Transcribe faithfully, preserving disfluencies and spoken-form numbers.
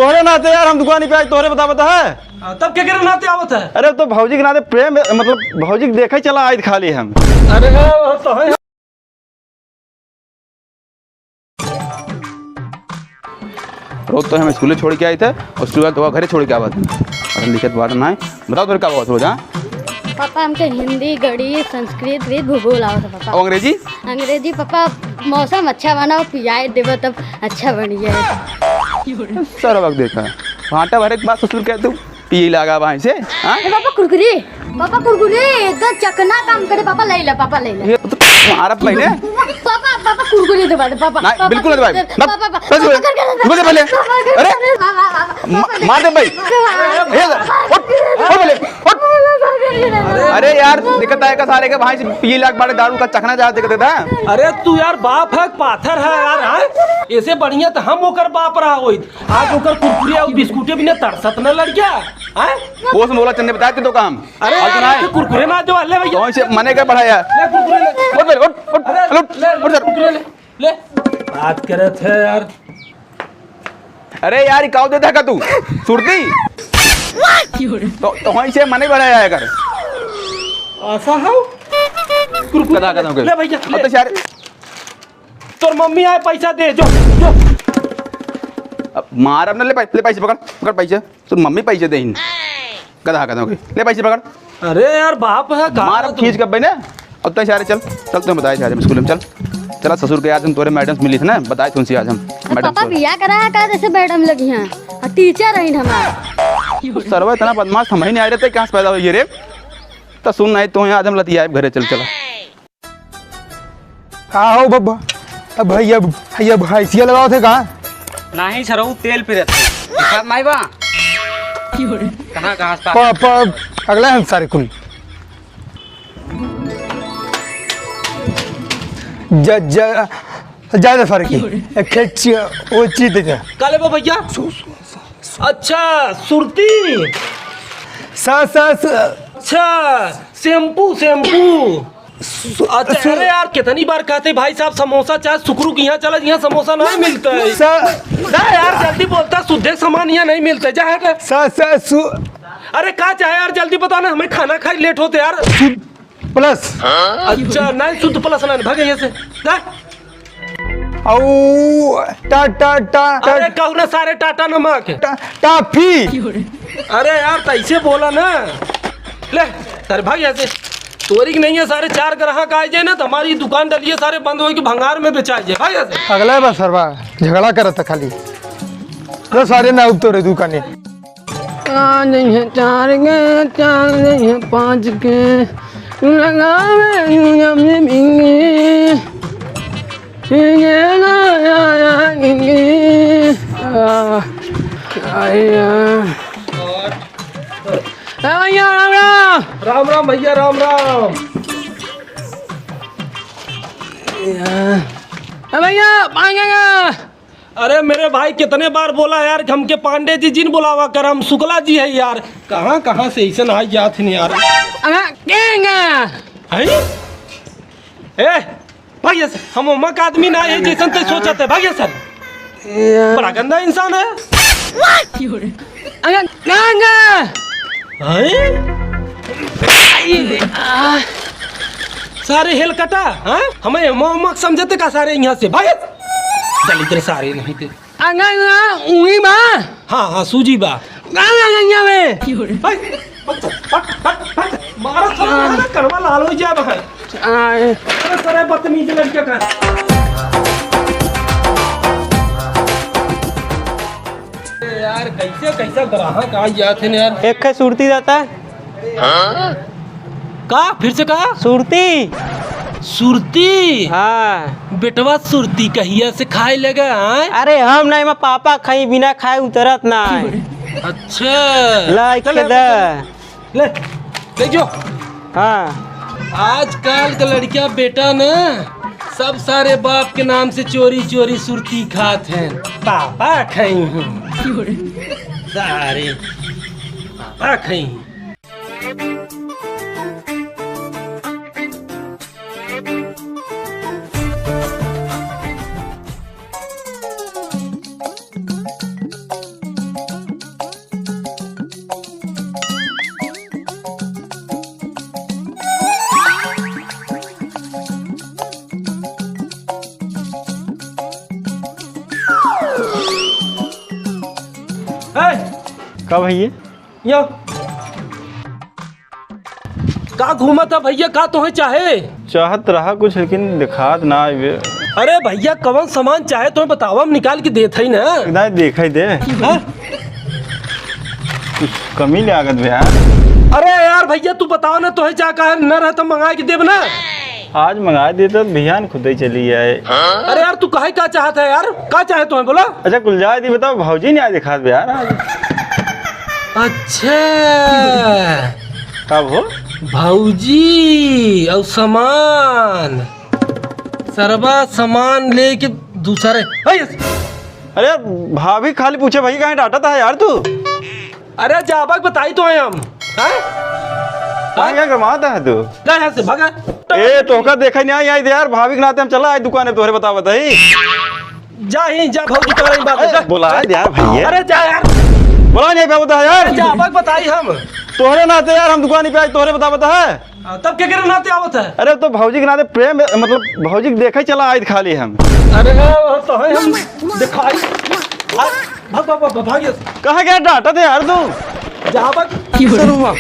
तोहरे नाते यार हम दुकानी पे आए, तोहरे बता बता है। हाँ, तब केकरे नाते आवत है? अरे तो भौजी के नाते प्रेम, मतलब भौजी के देखे चला आइत खाली हम। अरे वो तो है। रोज तो हम स्कूले छोड़ के आइत है और उसके बाद तो घरे छोड़ के आवत है। अरे लिखत बात ना है, बताओ तोहरे का बात रोज, हाँ? पापा, हमके हिंदी, गणित, संस्कृत, भी भूगोल आवत है, पापा। और अंग्रेजी? अंग्रेजी, पापा, मौसम अच्छा बा ना, पियाए देबो तब अच्छा बन जाए। सरवा के देखा, भांटा भरे के बाद ससुर के तू पिए लागा भाई से, हाँ? ए, पापा, कुरकुरे, पापा, कुरकुरे, एकदम चकना काम करे, पापा, ले ले, पापा, ले ले। ये तो मारब पहले। पापा, पापा, कुरकुरे दे, पापा, नहीं, पापा, बिल्कुल नहीं दबाई। कुरकुरे दे, मत, पापा, पापा, बस, पापा, बस, कर, कर, रुको तो पहले। पापा, अरे, कर, पापा, पापा, मार दे भाई। पापा, म-, मार दे भाई। उठ, उठ पहले, उठ। अरे यार, दिक्कत आएगा सारे के भाई से पी लाख बारे दारू का चखना जा दिक्कत है। अरे तू यार बाप है, पाथर है यार, हाँ? ऐसे बढ़िया तो हम ओकर बाप रहा होइत। आज ओकर कुरकुरे और बिस्कुटे बिना तरसत न लड़किया, हाँ? वो से बोला चन्ने बताए थे तो काम। अरे आज यार, ना आए। तू कुरकुरे ना दो, ले भैया। कौन से मने का पढ़ाया? ले कुरकुरे ले। उठ पहले, उठ, उठ, अरे, उठ, ले, उठ, ले, उठ। कुरकुरे ले। ले, बात करे थे यार। अरे यार, ई काऊ देता का तू? सुरती? तो, तो वहीं से मने बढ़ाया है कर। ऐसा हो? कुरकुरे कदा, कदा हो गए। ले भैया, अब ले। तो यार। तोर मम्मी आए, पैसा दे, जो, जो। अब मारब ना, ले पै-, ले पैसे पकड़, पकड़ पैसे। तोर मम्मी पैसे देहिन। गधा, गधा हो गई। ले पैसे पकड़। अरे यार, बाप है, का मार अब तू? खींच के अब ना। अब तय सारे चल, चल तुम्हें बताए सारे स्कूल में चल। चला ससुर के आज हम तोरे मैडम से मिली थे ना, बताए तुमसे आज हम तो मैडम पापा से। बिया करा है का जैसे मैडम लगी हैं? और टीचर रही हमार। सरवा इतना बदमाश हम ही नहीं आ रहे थे, कहाँ से पैदा हुई ये रे? तो सुन नहीं तो आज हम लतियाए घरे चल चला। का हो बब्बा? अब भैया, भैया भैंसिया लगावत है का? नाही सरऊ, तेल पिरत है। दिखात नाही बा? कहाँ, कहाँ से पा- प-, प-, अगला हम सारे कुल। ज-, ज-, ज्यादा फर्क है। खेच, वो चीज दे दे। का लेबो भैया? अच्छा, सुरती। सा, सा, सा। अच्छा, शैम्पू, शैम्पू। सु-, अच्छा, सु-, अरे यार, कितनी बार कहते भाई साहब, समोसा चाहे सुकरू के यहाँ चला, यहाँ समोसा नहीं मिलता है। सा- ना यार, जल्दी बोलता, शुद्ध सामान यहाँ नहीं मिलता है, जा हट। सा-, सा-, सु- अरे का चाहे यार, जल्दी बताओ ना, हमें खाना खाई लेट होते यार। शुद्ध प्लस। अच्छा, नहीं शुद्ध प्लस ना, भाग यहाँ से, जा। अउ टा-, टा-, टा-, टा-, अरे कहू ना सारे टाटा नमक। टा-, टाफी। अरे यार, तैसे बोला ना। ले, सारे भाग यहाँ से। तोरी की नहीं है, सारे चार ग्राहक आ जाए ना, तो हमारी दुकान डलिए सारे बंद होके भंगार में बेचा जाए। भाग यहाँ से। अगला बा सरवा, झगड़ा करत खाली। तो सारे ना उतरे दुकाने। आ नहीं है चार के, चार नहीं है पाँच के, लगावे दुनिया में बिंगे। बिंगे ना आया बिंगे। आ, आया। ए भैया, राम राम। राम राम भैया, राम राम। ए भैया, पानी का? अरे मेरे भाई, कितने बार बोला यार कि हमके पांडे जी जिन बुलावा कर, हम शुक्ला जी है यार। कहाँ कहाँ से ऐसे ना आ जात हैं यार। अरे, के हैं? हैं? ए, भाग यहाँ से, हम ओमा का आदमी ना है, जैसन ते सोचत है, भाग यहाँ से। बड़ा गंदा इंसान है। अरे, के हैं? हैं? सारे हेल कटा, हाँ? हमें ओमा ओमा समझते का सारे यहाँ से, भाग। दलिद्र सारे नहीं थे। अंगन ना उही बा। हाँ, हाँ, सूजी बा। का अंगन जावे? हट, हट, हट, हट, हट। मारा साला, मारा कड़वा लाल हो जाए बा। आए। अरे सारे बदतमीज लड़के का। अरे यार, कैसे, कैसा ग्राहक आ जाते हैं यार। एक है सुरती दाता। हाँ? का? फिर से कहा? सुरती। सुरती? हाँ। बेटवा सुरती कहिया से खाए लगा, हाँ? अरे हम नहीं, मैं पापा खाई, बिना खाए उतरत ना। अच्छा। ला, चल, एक दे। ले, ले जो। हाँ। आजकल के लड़किया बेटा ना, सब सारे बाप के नाम से चोरी चोरी सुरती खात हैं। पापा खाई हूँ। सारे पापा खाई। का भइया? या। का घूमत है भइया, का तोहे चाहे? चाहत रहा कुछ, लेकिन दिखात ना आइबे। अरे भइया, कवन सामान चाहे तोहे बतावा, हम निकाल के देत हई ना। ना, देखइ दे। हाँ? कुछ कमी लागत बे यार। अरे यार भइया, तू बतावा ना, तोहे चाहे, काहे न रहे तो मंगाइ के देब ना। आज मंगाइ देत तो बिहान खुदइ चली आए। अरे यार, तू काहे, का चाहत है यार, का चाहे तोहे, बोला? अच्छा, कुल जाए दी, बतावा, भौजी नाहीं दिखात बे यार आज। अच्छा। का हो? भौजी अउ सामान, सरवा सामान लेके दूसरे। अरे भाभी खाली पूछे, भाई काहे डांटत है यार तू? अरे जाबक बताई तोहे हम। हैं? काहे का गरमात है तू? काहे से भागा? ए, तोहका देखइ नाहीं आई यार, भाभी के नाते हम चला आए दुकाने तोहरे बतावत है। जा ही, जा भौजी, तोहरे ही बात है, ए, जा। बोला यार भइया। अरे जा यार। बोला नाहीं, बतावत है यार। जाबक बताई हम। तोहरे नाते यार हम दुकानी पे आए, तोहरे बतावत है। हाँ, तब केकरे नाते आवत है? अरे तो भौजी के नाते प्रेम, मतलब भौजी के देखइ चला आइत खाली हम। अरे वो तो है, हम दिखाई। आ, भाग, भाग, भाग, भाग, भाग। कहाँ गया डांटत है यार तू? जाबक। की हो रहा?